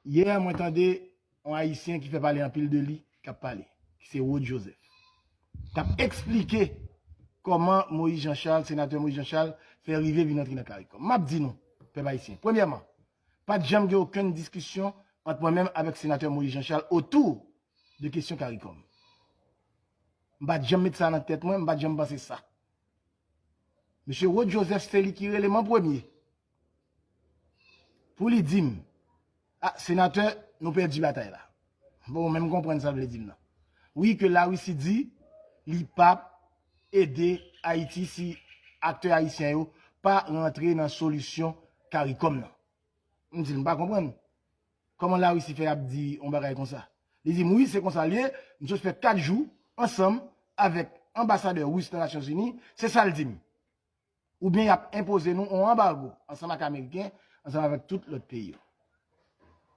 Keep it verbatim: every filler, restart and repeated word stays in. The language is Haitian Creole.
Yè, mwen tande yon Ayisyen ki fè pale anpil de li, k ap pale, ki se Rod Joseph. K ap eksplike kòman Moïse Jean Charles, senatè Moïse Jean Charles, fè rive vin antre nan CARICOM. M ap di nou, pèp ayisyen, premyèman, pa t janm gen okenn diskisyon ant mwen menm avèk senatè Moïse Jean Charles otou de kesyon CARICOM. M pa t janm met sa nan tèt mwen, m pa t janm panse sa. Mesye Rod Joseph se li ki rele m an premye pou li di m, "Ah, senatè, nou pèdi batay la." Bon, ou menm konprann sa l vle di m nan. Wi, ke Larisi di li p ap ede Ayiti si aktè ayisyen yo pa rantre nan solisyon CARICOM nan. M di l, "M pa konprann. Kòman Larisi fè ap di yon bagay konsa?" Li di m, "Wi, se konsa l ye, m sot fè kat jou ansanm avèk anbasadè ris nan Nasyonzini, se sa l di m. Oubyen y ap enpoze nou yon anbago ansanm ak Ameriken, ansanm avèk tout lòt peyi yo."